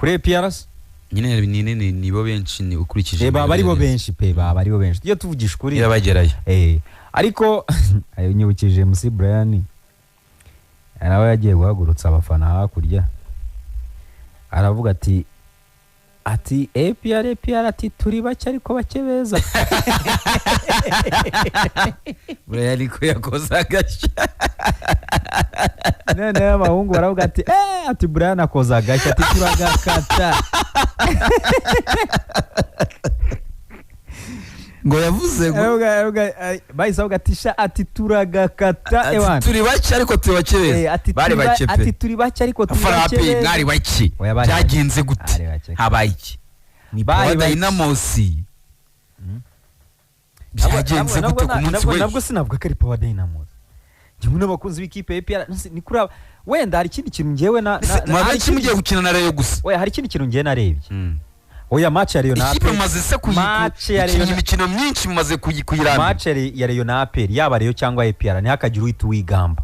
Kuri APR se? Nyine ni nibo benshi, ni ukurikije Baba aribo imibare. benshi pe, baba aribo benshi tujye tuvugisha ukuri. Irabagerayo. Ariko ayo nyibukije MC Brian, nawe yagiye guhagurutsa abafana hakurya, aravuga ati APR, APR, ati turi bake ariko bake beza. Buriya ariko yakoze agashya. Noneho abahungu baravuga ati Brian akoze agashya, ati turagakata. Ngo yavuze ngo Bahise bavuga ati sha, ati turagakata. Ati Ewana. turi bake ariko turi bake beza. Ati Bari bake pe. ati turi bake ariko turi Abafana ba bake APR beza. mwari bake. Oya, bari bake. Byagenze gute? Bari bake. Habaye iki? Ni Bari Power bake. Dynamos. Byagenze gute ku munsi Nabwo w'ejo? sinavuga ko ari Power Dynamos. Njyewe n'abakunzi b'ikipe ya APR ni kuri aba, wenda hari ikindi kintu njyewe Ese na mwaba hari benshi ikindi mugiye gukina na Rayon gusa? Oya, hari ikindi kintu njyewe narebye. Oya, match ya Rayon na Ikipe APR. mumaze se Match ya gukina Rayon imikino myinshi, mumaze kuyirambira. Match ya Rayon na APR, yaba Rayon cyangwa APR, ntihakagire uhita wigamba.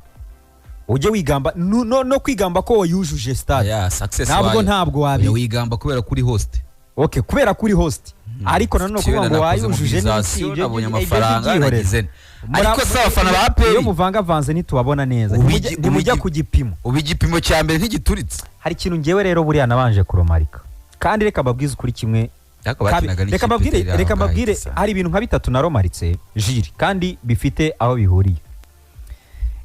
Ujye wigamba no kwigamba ko wayujuje stade. Yeah, success Ntabwo wayo. ntabwo wabi. Oya, wigamba kubera kuri host. Okay, kubera kuri host. Ariko nanone Siwe kuvuga ngo nakoze wayujuje n'iki, mobilisation, nabonye amafaranga, byihorere. nagize nte. Ariko se abafana ba APR Iyo muvangavanze ntitubabona neza. Ntimujya ku gipimo. Ubu igipimo cya mbere ntigituritse. Hari ikintu ngewe rero buriya nabanje kuromarika. Kandi reka mbabwize ukuri kimwe. Ariko bakinaga n'ikipe Reka mbabwire, itari aho reka ngaho mbabwire igisa. hari ibintu nka bitatu naromaritse jiri kandi bifite aho bihuriye.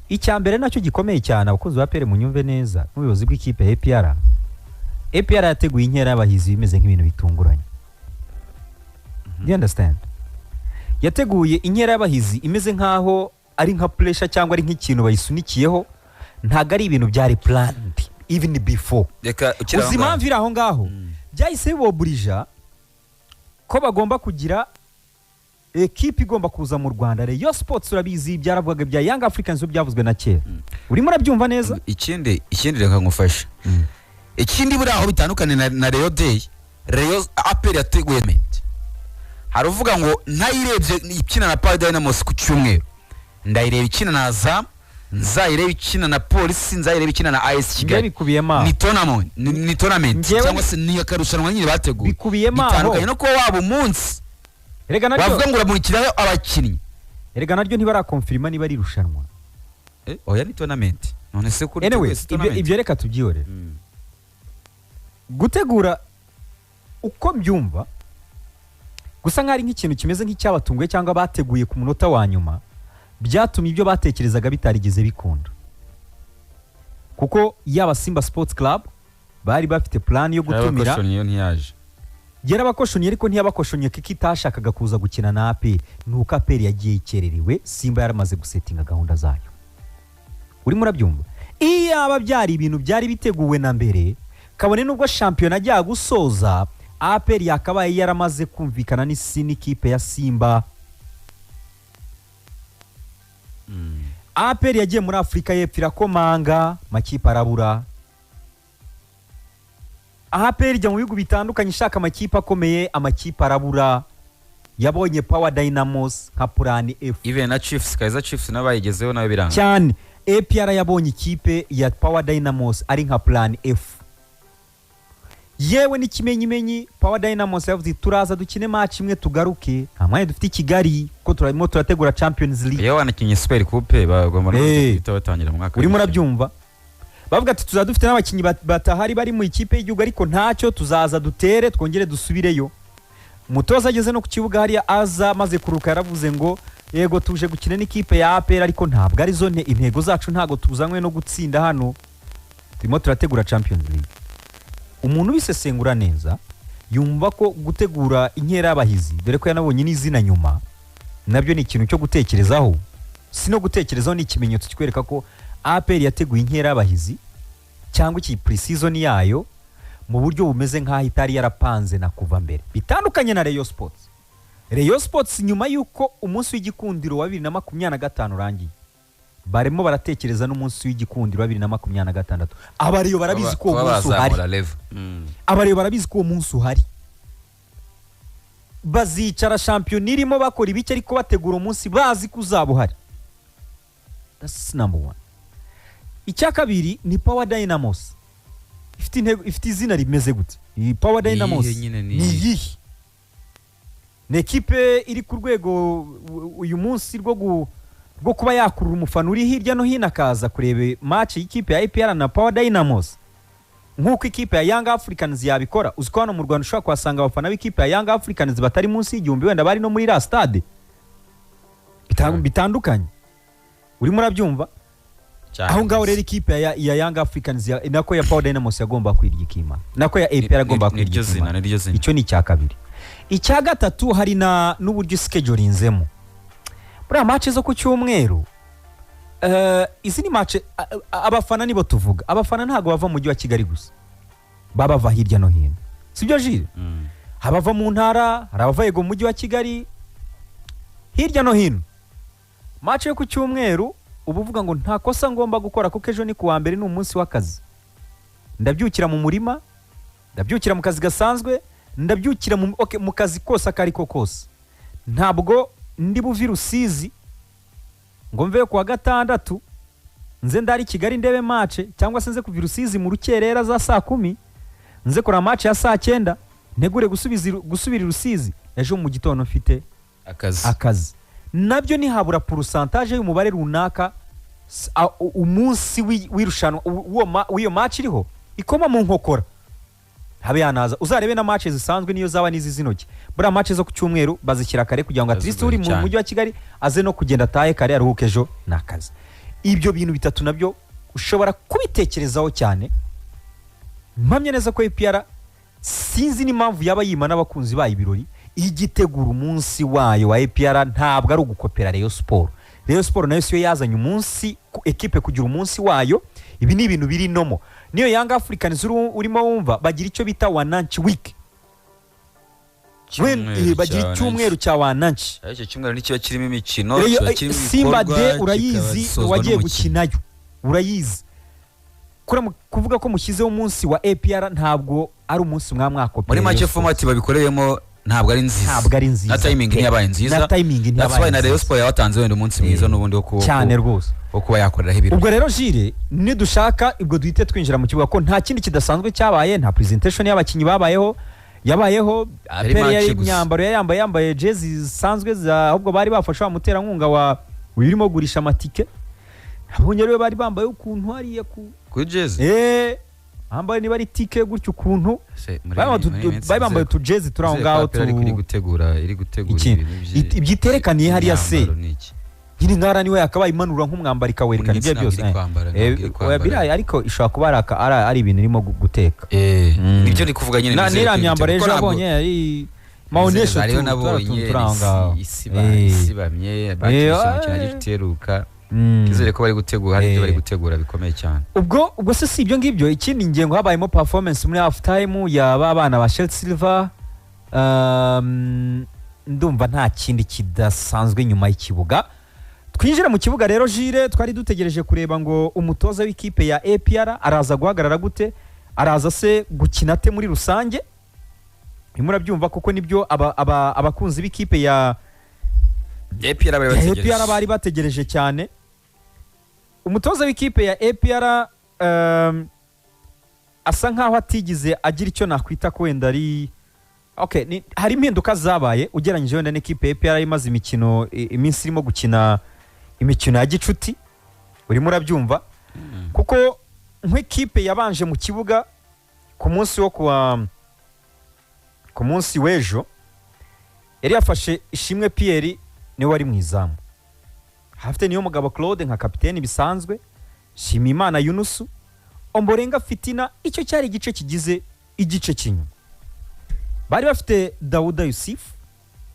Icya mbere nacyo gikomeye cyane, abakunzi ba APR munyumve neza, n'ubuyobozi bw'ikipe ya APR. APR yateguye inkera y'abahizi bimeze nk'ibintu bitunguranye. Do you understand? Yateguye inkera y'abahizi imeze nk'aho ari nka pressure cyangwa ari nk'ikintu bayisunikiyeho, ntabwo ari ibintu byari planned even before. Reka ukiri aho Uzi ngaho. impamvu iri aho ngaho? Byahise biboburija ko bagomba kugira ekipe igomba kuza mu Rwanda. Rayon Sports urabizi, byaravugaga bya Young Africans byavuzwe na kera. Urimo urabyumva neza? Ikindi reka ngufashe. Ikindi buriya aho bitandukanye na Rayon Day, Rayon APR yateguye ment. Hari uvuga ngo ntayirebye ikina na Power Dynamos ku cyumweru, ndayireba ikina na Azam, nzayireba ikina na Polisi, nzayireba ikina na AS Njyewe Kigali. bikubiyemo aho. Ni tournament, ni tournament cyangwa se ni akarushanwa nyine bateguye. Bikubiyemo aho. Bitandukanye no kuba waba umunsi Erega naryo wavuga ngo uramurikirayo abakinnyi. Erega naryo ntibarakonfirma niba ari irushanwa. Oya, ni tournament. None se kuri Anyway, twese tournament. Ibyo reka tubyihorere. Gutegura uko mbyumva gusa nk'ari nk'ikintu kimeze nk'icyabatunguye cyangwa bateguye ku munota wa nyuma, byatumye ibyo batekerezaga bitarigeze bikunda. Kuko yaba Simba Sports Club bari bafite plan yo gutumira, Yarabakoshonye, iyo ntiyaje. Yarabakoshonye ariko ntiyabakoshonye kuko itashakaga kuza gukina na APR. Nuko APR yagiye ikererewe, Simba yaramaze gusetinga gahunda zayo. Urimo urabyumva? Iyaba byari ibintu byari biteguwe na mbere, kabone nubwo shampiyona ajya gusoza, APR yakabaye yaramaze kumvikana n'ikipe ya Simba. APR yagiye muri Afurika y'Epfo irakomanga, makipe arabura. APR ijya mu bihugu bitandukanye ishaka amakipe akomeye, amakipe arabura. Yabonye Power Dynamos nka plan F. Even na Chiefs, Kaizer Chiefs nabayigezeho nayo biranga. Cyane. APR yabonye ikipe ya Power Dynamos ari nka plan F. Yewe n'ikimenyimenyi Power Dynamos yavuze turaza dukine match imwe tugaruke, nta mwanya dufite i Kigali kuko turarimo turategura Champions League. Iyo wanakinye Super Coupe bagomba no guhita batangira mu mwaka Urimo w'imikino. urabyumva? Bavuga ati tuzaba dufite n'abakinnyi batahari bari mu ikipe y'igihugu ariko ntacyo, tuzaza dutere twongere dusubireyo. Umutoza ageze no ku kibuga hariya aza maze kuruka yaravuze ngo yego tuje gukina n'ikipe ya APR ariko ntabwo arizo intego zacu, ntabwo tuzanywe no gutsinda hano, turimo turategura Champions League. Umuntu ubisesengura neza yumva ko gutegura inkera y'abahizi, dore ko yanabonye n'izina nyuma, nabyo ni ikintu cyo gutekerezaho. Si no gutekerezaho, ni ikimenyetso kikwereka ko APR yateguye inkera y'abahizi cyangwa iki pre-season yayo mu buryo bumeze nk'aho itari yarapanze na kuva mbere. Bitandukanye na Rayon Sports. Rayon Sports nyuma y'uko umunsi w'igikundiro wa 2025 urangiye, barimo baratekereza n'umunsi w'igikundiro wa 2026. Abariyo barabizi ko uwo munsi uhari. Abariyo barabizi ko uwo munsi uhari. Bazicara shampiyona irimo bakora ibiki ariko bategura umunsi bazi ko uzaba uhari. That's number one. Icya kabiri ni Power Dynamos. Ifite intego, ifite izina rimeze gute? Iyi Power Ni Dynamos iyihe nyine, ni ni iyihe? iyihe? Ni ekipe iri ku rwego uyu munsi rwo kuba yakurura umufana uri hirya no hino akaza kureba match y'ikipe ya APR na Power Dynamos, nk'uko ikipe ya Young Africans yabikora? Uzi ko hano mu Rwanda ushobora kuhasanga abafana b'ikipe ya Young Africans batari munsi y'1000, wenda bari no muri la stade bitandukanye, urimo urabyumva? Cyane. Aho ngaho rero ikipe ya Young Africans nako ya Power Dynamos yagomba kwirya ikima, nako ya APR agomba kwirya Niryo zina. ikima. Niryo zina. Icyo ni icya kabiri. Icya gatatu, hari na n'uburyo schedulinzemo buriya match zo ku cyumweru. Izi ni match abafana nibo tuvuga. Abafana ntabwo bava mu mujyi wa Kigali gusa, baba bava hirya no hino, sibyo Jire? Mm. Abava mu ntara, hari abava, yego, mu mujyi wa Kigali, hirya no hino. Match yo ku cyumweru uba uvuga ngo nta kosa ngomba gukora, kuko ejo ni ku wa mbere, ni umunsi w'akazi. Ndabyukira mu murima, ndabyukira mu kazi gasanzwe, ndabyukira okay, mu kazi kose ako ari ko kose. Ntabwo ndi buvi Rusizi ngo mve ku wa gatandatu nze ndari Kigali ndebe match, cyangwa se nze kuva i Rusizi mu rukerera za saa 10, nze kureba match ya saa 9, ntegure gusubira i Rusizi ejo mu gitondo mfite akazi. Akazi. Nabyo ntihabura pourcentage y'umubare runaka umunsi w'irushanwa w'iyo match iriho ikoma mu nkokora habe yanaza. Uzarebe na match zisanzwe, niyo zaba n'izi zinoge, buriya match zo ku cyumweru bazishyira kare kugira ngo at least uri mu Cyane. mujyi wa Kigali aze no kugenda atahe kare, aruhuke, ejo ni akazi. Ibyo bintu bitatu nabyo ushobora kubitekerezaho cyane. Mpamya neza ko APR, sinzi n'impamvu yaba yima n'abakunzi bayo ibirori, igitegura umunsi wayo wa APR ntabwo ari ugukopera Rayon Sport. Rayon Sport nayo siyo yazanye umunsi ekipe kugira umunsi wayo. Ibi ni ibintu biri nomo. Niyo Young Africans urimo wumva bagira icyo bita Wananchi Week. Cyumweru Bagira cya icyumweru cya Wananchi. Ariko icyo cyumweru ntikiba kirimo imikino, Rero, kiba kirimo Simba ibikorwa, Day urayizi, kikaba wagiye n'umukino. gukinayo urayizi. Kuvuga ko mushyizeho umunsi wa APR ntabwo ari umunsi mwakopera Muri make, Rayon Sports. format babikoreyemo ntabwo ari nziza. Ntabwo ari nziza Na timing pe. ntiyabaye nziza. Na timing That's ntiyabaye why na Rayon nziza. Sport yabatanze wenda umunsi mwiza n'ubundi Cyane rwose. wo kuba yakoreraho ibirori. Ubwo rero Jire, nidushaka ubwo duhite twinjira mu kibuga, ko nta kindi kidasanzwe cyabaye, nta presentation y'abakinnyi babayeho yabayeho. Yari APR match yari gusa. imyambaro yari yambaye jezi zisanzwe za, ahubwo bari bafashe wa muterankunga wa uyu urimo gurisha amatike, nabonye rero bari bambaye ukuntu hariya ku Kuri jezi. Bambaye niba ari tike gutyo ukuntu. Se, muri Bari muri iyi minsi bari bambaye utujezi turi aho nizere ko ngaho. APR ariko iri gutegura Iki- ibintu Ibyiterekaniye hariya se. imyambaro ni iki? Nyine ntara niwe yakabaye imanura nk'umwambaro ikawerekana Muri ibyo iyi byose. minsi ntabwo iri kwambara, ntabwo iri Oya, kwambara. biriya ariko ishobora kuba ari ibintu irimo guteka. Nibyo ndi kuvuga nyine, nizere N'iriya ko iri myambaro gutegura. ejo Kuko ntabwo- nabonye yari maonesho. Hariyo nabonye isibamye bakinisha umukino giteruka. Nizere ko bari gutegura, hari ibyo bari gutegura bikomeye cyane. Ubwo se si ibyo ngibyo. Ikindi ngengo, habayemo performance muri half time ya ba bana ba Shel Silver. Ndumva nta kindi kidasanzwe nyuma y'ikibuga. Twinjira mu kibuga rero Jire, twari dutegereje kureba ngo umutoza w'ikipe ya APR araza guhagarara gute, araza se gukina ate muri rusange, urimo urabyumva? Kuko nibyo abakunzi b'ikipe ya APR bari ya bategereje. APR bari bategereje cyane. Umutoza w'ikipe ya APR asa nkaho atigize agira icyo nakwita ko wenda ari okay, hari impinduka zabaye ugereranyije wenda n'ikipe ya APR imaze imikino iminsi irimo gukina imikino ya gicuti, urimo urabyumva? Kuko nk'ikipe yabanje mu kibuga ku munsi wo kuwa ku munsi w'ejo yari yafashe Ishimwe Pierre, niwe wari mu izamu, hafite niyo mugabo Claude nka kapiteni bisanzwe, Shimimana Yunusu, Omborenga Fitina. Icyo cyari igice kigize igice cy'inyuma. Bari bafite Dawuda Yusuf,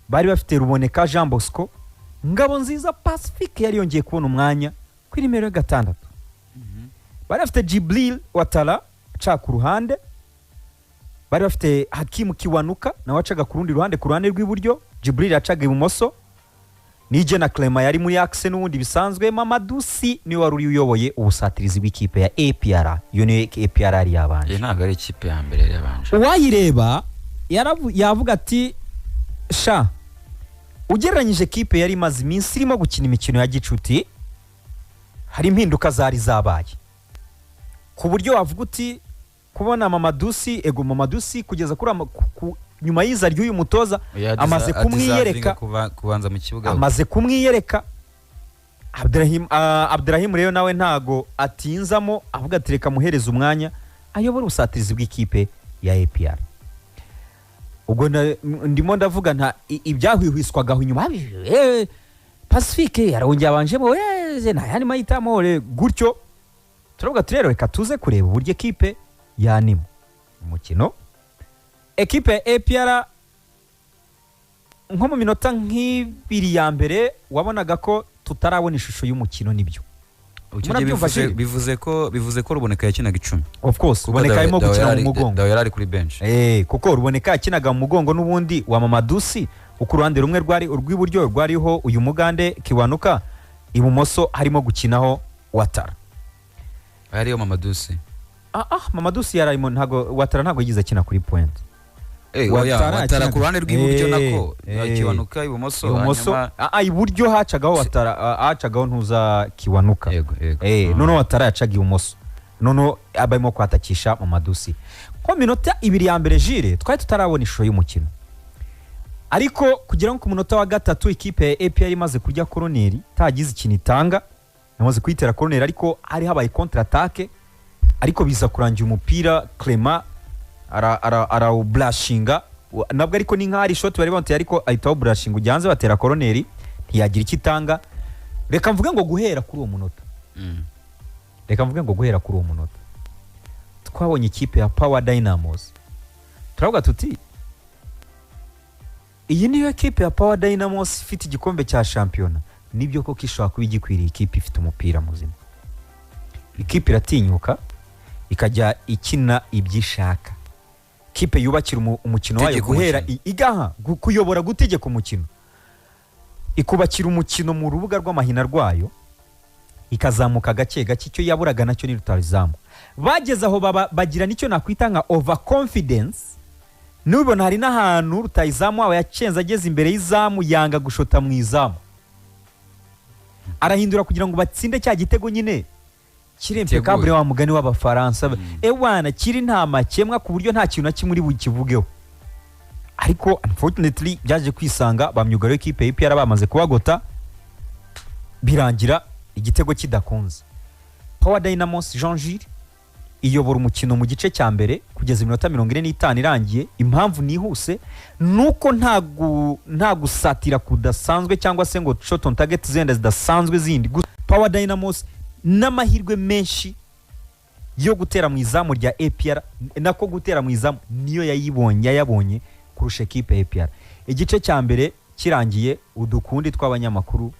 bari bafite Ruboneka Jean Bosco, Ngabonziza Pacifique yari yongeye kubona umwanya kuri nimero ya 6, bari bafite Jibril Watara aca ku ruhande, bari bafite Hakimu Kiwanuka nawe acaga ku rundi ruhande, ku ruhande rw'iburyo, Jibril yacaga ibumoso, Nije na Clement yari muri axe n'ubundi bisanzwe. Mamadou Sy niwe wari uri uyoboye ubusatirizi bw'ikipe ya APR. Iyo niyo APR yari yabanje. Iyi ntabwo ari ikipe ya mbere yari yabanje. Uwayireba yavuga ati sha, ugereranyije kipe yari imaze iminsi irimo gukina imikino ya gicuti, hari impinduka zari zabaye ku buryo wavuga uti Kubona Mamadusi, ego Mamadusi kugeza kuri nyuma y'iza ry'uyu mutoza amaze kumwiyereka. Kubanza mu kibuga. Amaze kumwiyereka. Abdurahim, Abdurahim rero nawe ntago atinzamo, avuga ati reka muhereze umwanya ayobora ubusatirizi bw'ikipe ya APR. Ubwo ndimo ndavuga nta ibyahwihwiswagaho inyuma, Pacifique arongera abanjemo, nta yandi mahitamo, gutyo turavuga ati rero reka tuze kureba uburyo ekipe yanimo umukino. Ekipe ya APR nko mu minota nk'ibiri ya mbere wabonaga ko tutarabona ishusho y'umukino, nibyo. Icyo gihe Murabyumva, bivuze Jules? bivuze ko Ruboneka yakinaga 10. Of course, Ruboneka arimo gukina mu mugongo. Dawe yari ari kuri bench. Kuko Ruboneka yakinaga mu mugongo n'ubundi wa Mamadusi, uko uruhande rumwe rwari urw'iburyo rwariho uyu Mugande Kiwanuka, ibumoso harimo gukinaho Watara. Ariyo Mamadusi. Mamadusi yararimo, ntago Watara ntago yigeze akina kuri point. Oya, Watara Watara ku ruhande rw'iburyo, nako Kiwanuka ibumoso. Ibumoso. Hanyuma Iburyo hacagaho Watara, hacagaho ntuza Kiwanuka. Yego yego. Noneho Watara yacaga ibumoso, noneho abarimo kwatakisha Mamadusi. Nko minota 2 ya mbere jire twari tutarabona ishusho y'umukino, ariko kugira ngo ku munota wa 3 ikipe ya APR imaze kurya koroneri itagize ikintu itanga, yamaze kuyitera koroneri ariko hari habaye contre attaque, ariko biza kurangira umupira Clement arawubrashinga nabwo, ariko ni nk'aho ari shoti bari bamuteye, ariko ahita awubrashinga ujya hanze, batera koroneri ntiyagira icyo itanga. Reka mvuge ngo guhera kuri uwo munota, reka mvuge ngo guhera kuri uwo munota twabonye ikipe ya Power Dynamos, turavuga tuti iyi niyo ekipe ya Power Dynamos ifite igikombe cya shampiyona. Nibyo koko ishobora kuba igikwiriye, ikipe ifite umupira muzima, ikipe iratinyuka ikajya ikina ibyo ishaka, ikipe yubakira umukino wayo Gutegeka guhera umukino. Igaha kuyobora, gutegeka umukino, ikubakira umukino mu rubuga rw'amahina rwayo, ikazamuka gake gake. Icyo yaburaga nacyo ni rutahizamu. Bageze aho bagira nicyo nakwita nka over confidence. Nubona hari n'ahantu rutahizamu wabo yacenze ageze imbere y'izamu yanga gushota mu izamu, arahindura kugira ngo batsinde cya gitego nyine kiri Giteguye. impeccable wa mugani w'Abafaransa. Ewana kiri nta makemwa, ku buryo nta kintu na kimwe uri bukivugeho. Ariko unfortunately byaje kwisanga ba myugariro w'ikipe ya APR bamaze kubagota, birangira igitego kidakunze. Power Dynamos Jean Jules iyobora umukino mu gice cya mbere kugeza iminota 45 irangiye. Impamvu nihuse nuko nta gusatira kudasanzwe cyangwa se ngo shot on target zenda zidasanzwe zindi. Power Dynamos n'amahirwe menshi yo gutera mu izamu rya APR, nako gutera mu izamu niyo yayabonye kurusha ekipe ya APR. Igice cya mbere kirangiye, udukundi tw'abanyamakuru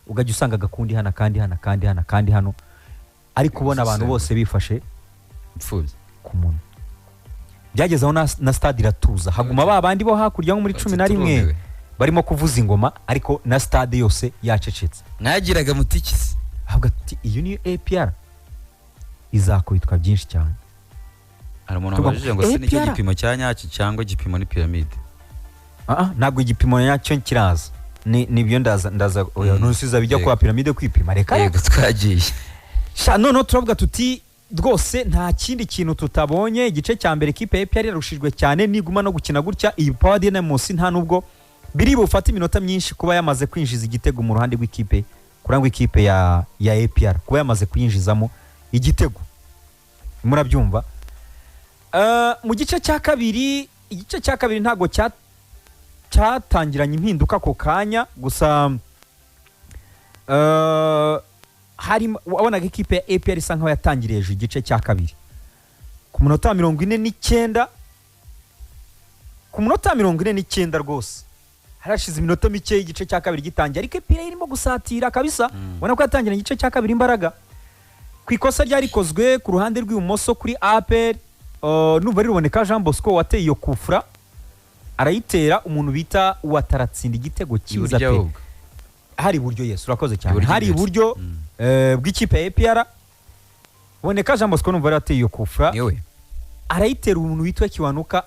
ugajya usanga agakundi hano, kandi hano, kandi hano, kandi hano, ariko ubona abantu bose bifashe Imfubyi. ku munwa. Byageze aho na stade iratuza, haguma ba bandi bo hakurya nko muri 11 Turumiwe. barimo kuvuza ingoma, ariko na stade yose yacecetse. Mwagiraga mutikisi. Avuga ati iyo niyo APR izakubitwa byinshi cyane. Hari umuntu Tugomba- wabajije ngo se nicyo APR? gipimo cya nyacyo cyangwa igipimo ni piramide? Ntabwo igipimo nyacyo kiraza, nibyo ndaza oya, ntusiza bijya kwa piramide kwipima, reka. Yego, twagiye. Sha, noneho turavuga tuti rwose nta kindi kintu tutabonye. Igice cya mbere ikipe ya APR yarushijwe cyane, niguma no gukina gutya iyi Power Dynamos nta nubwo biri bufate iminota myinshi kuba yamaze kwinjiza igitego mu ruhande rw'ikipe, kurangwa ikipe ya APR kuba yamaze kuyinjizamo igitego, murabyumva. Mu gice cya kabiri, igice cya kabiri ntabwo cyatangiranye impinduka ako kanya gusa, harimo wabonaga ikipe ya APR isa nkaho yatangiriye hejuru igice cya kabiri. Ku munota wa 49, ku munota wa 49 rwose harashize iminota mike igice cya kabiri gitangiye, ariko APR irimo gusatira kabisa. Ubona ko yatangiranye igice cya kabiri imbaraga. Ku ikosa ryarikozwe ku ruhande rw'ibumoso kuri APR, numva ari Ruboneka Jean Bosco wateye iyo kufra, arayitera umuntu bita Wataratsinda igitego cyiza Iburyo pe. ahubwo. Hari iburyo, Yesu urakoze cyane. Iburyo Hari imbere. iburyo bw'ikipe ya APR. Boneka Jean Bosco numva yari ateye iyo kufra. Niwe. Arayitera umuntu witwa Kiwanuka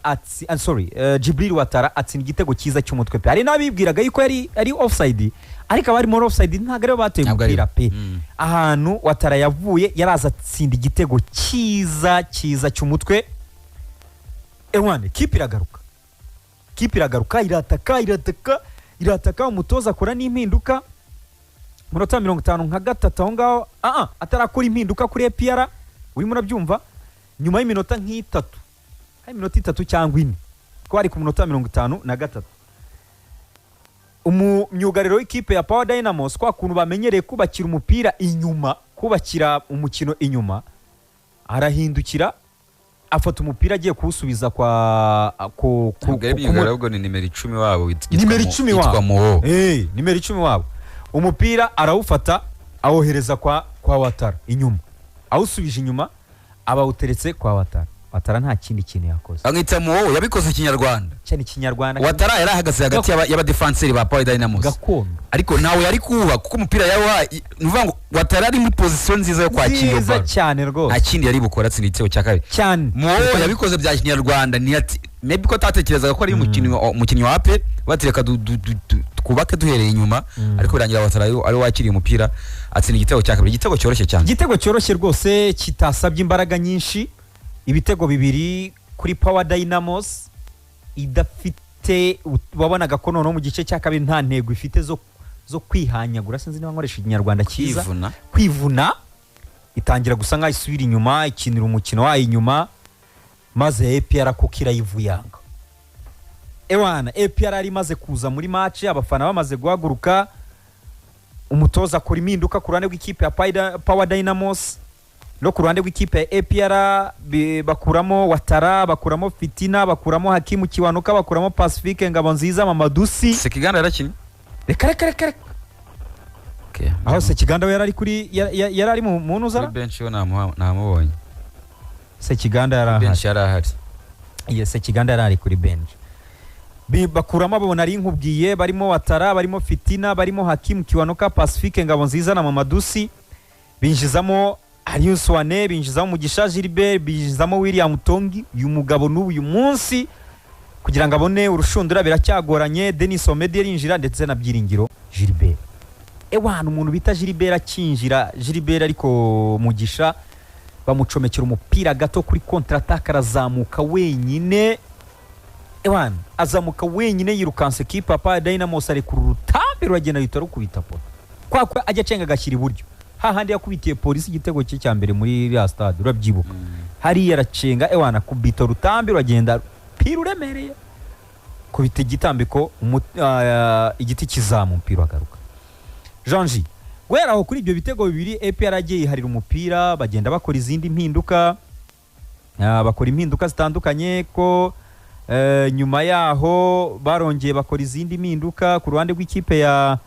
sorry, Jibril Watara atsinda igitego cyiza cy'umutwe pe. Hari n'abibwiraga yuko yari ari offside, ariko abari muri offside ntabwo aribo bateye Ntabwo umupira aribo. pe. Ahantu Watara yavuye yaraza atsinda igitego cyiza cyiza cy'umutwe. Ewane, kipe iragaruka, kipe iragaruka, irataka, irataka, irataka. Umutoza akora n'impinduka munota 53 aho ngaho, atarakora impinduka kuri APR, urimo urabyumva, nyuma y'iminota nk'itatu, hari iminota 3 cyangwa 4, ko ari ku munota 53, umyugariro w'ikipe ya Power Dynamos, kwa kuntu bamenyereye kubakira umupira inyuma, kubakira umukino inyuma, arahindukira afata umupira agiye kuwusubiza kwa ku, Ntabwo ari myugariro, ahubwo ni nimero 10 wabo Nimero 10 witwa wabo. Muho. Nimero 10 wabo, umupira arawufata awohereza kwa Watara inyuma, awusubije inyuma abawuteretse kwa Watara. Watara nta kindi kintu yakoze. Bamwita Muho, yabikoze Kinyarwanda. Cyane Kinyarwanda. Watara yari ahagaze hagati y'abadefanseri ba Power Dynamos. Gakondo. Ariko ntawe yari kuwuha kuko umupira yawuha, ni ukuvuga ngo Watara ari muri position nziza yo kwakira iyo Nziza ballon. cyane Nta rwose. kindi yari bukora, atsinda igitego cya kabiri. Cyane. Muho yabikoze bya Kinyarwanda, ntiyati maybe ko atatekerezaga ko ari umukinnyi wa APR, bati reka twubake duhereye inyuma, ariko birangira Watara ari we wakiriye umupira atsinda igitego cya kabiri, igitego cyoroshye cyane. Igitego cyoroshye rwose kitasabye imbaraga nyinshi. Ibitego bibiri kuri Power Dynamos idafite, wabonaga ko noneho mu gice cya kabiri nta ntego ifite zo kwihanyagura, sinzi niba nkoresha Ikinyarwanda cyiza. Kwivuna. Kwivuna, itangira gusa nkaho isubira inyuma, ikinira umukino wayo inyuma, maze APR kuko irayivuyanga. Ewana, APR yari imaze kuza muri match, abafana bamaze guhaguruka, umutoza akora impinduka ku ruhande rw'ikipe ya Power Dynamos no ku ruhande rw'ikipe ya APR, bakuramo Watara, bakuramo Fitina, bakuramo Hakimu Kiwanuka, bakuramo Pacifique Ngabonziza, Mamadusi. Sekiganda yarakinnye? Reka, reka, reka, reka. Okay. Aho Sekiganda we yari ari kuri yari ari mu Kuri ntuzara. bench yo namubonye. Sekiganda yari ahari. Bench yari ahari. Yes, Sekiganda yari ari kuri bench. Bakuramo abo nari nkubwiye, barimo Watara, barimo Fitina, barimo Hakimu Kiwanuka, Pacifique Ngabonziza na Mamadusi, binjizamo Aliou Wane, binjizamo Mugisha Gilbert, binjizamo William Tongi. Uyu mugabo n'ubu uyu munsi kugira ngo abone urushundura biracyagoranye. Denis Omedi yarinjira, ndetse na Byiringiro Gilbert. Ewana, umuntu bita Gilbert akinjira, Gilbert ariko Mugisha bamucomekera umupira gato kuri contre-attaque, arazamuka wenyine. Ewana, azamuka wenyine yirukanse kipa ya Power Dynamos, arekura urutambi ruragenda ruhita rukubita poto, kwa ko ajya acenga agashyira iburyo hahandi yakubitiye Polisi igitego cye cya mbere muri iriya stade, urabyibuka, hariya aracenga, ewana, kubita urutambi ruragenda, pira uremereye kubita igitambiko, igiti kizamu, umupira uragaruka. Jean guhera aho kuri ibyo bitego bibiri, APR agiye yiharira umupira, bagenda bakora izindi mpinduka, bakora impinduka zitandukanye ko nyuma yaho barongeye bakora izindi mpinduka ku ruhande rw'ikipe ya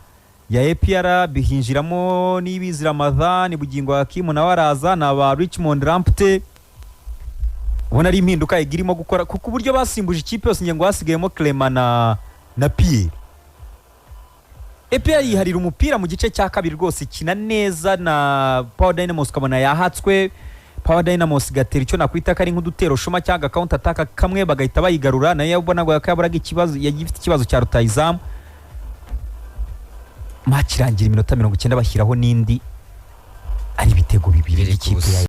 APR, bihinjiramo Niyibizi Ramadhan, Bugingo Hakimu nawe araza na ba Richmond Lamptey. Ubona ari impinduka igira irimo gukora kuko uburyo basimbuje ikipe yose ngira ngo hasigayemo Clement na Pierre. APR yiharira umupira mu gice cya kabiri rwose, ikina neza na Power Dynamos ukabona yahatswe. Power Dynamos igatera icyo nakwita ko ari nk'udutero shuma cyangwa counter attack kamwe, bagahita bayigarura, nayo yabonaga ko yaburaga ikibazo, yagiye ifite ikibazo cya rutayizamu. Match irangira iminota 90 bashyiraho n'indi ari ibitego bibiri Bibiri ku by'ikipe ya busa.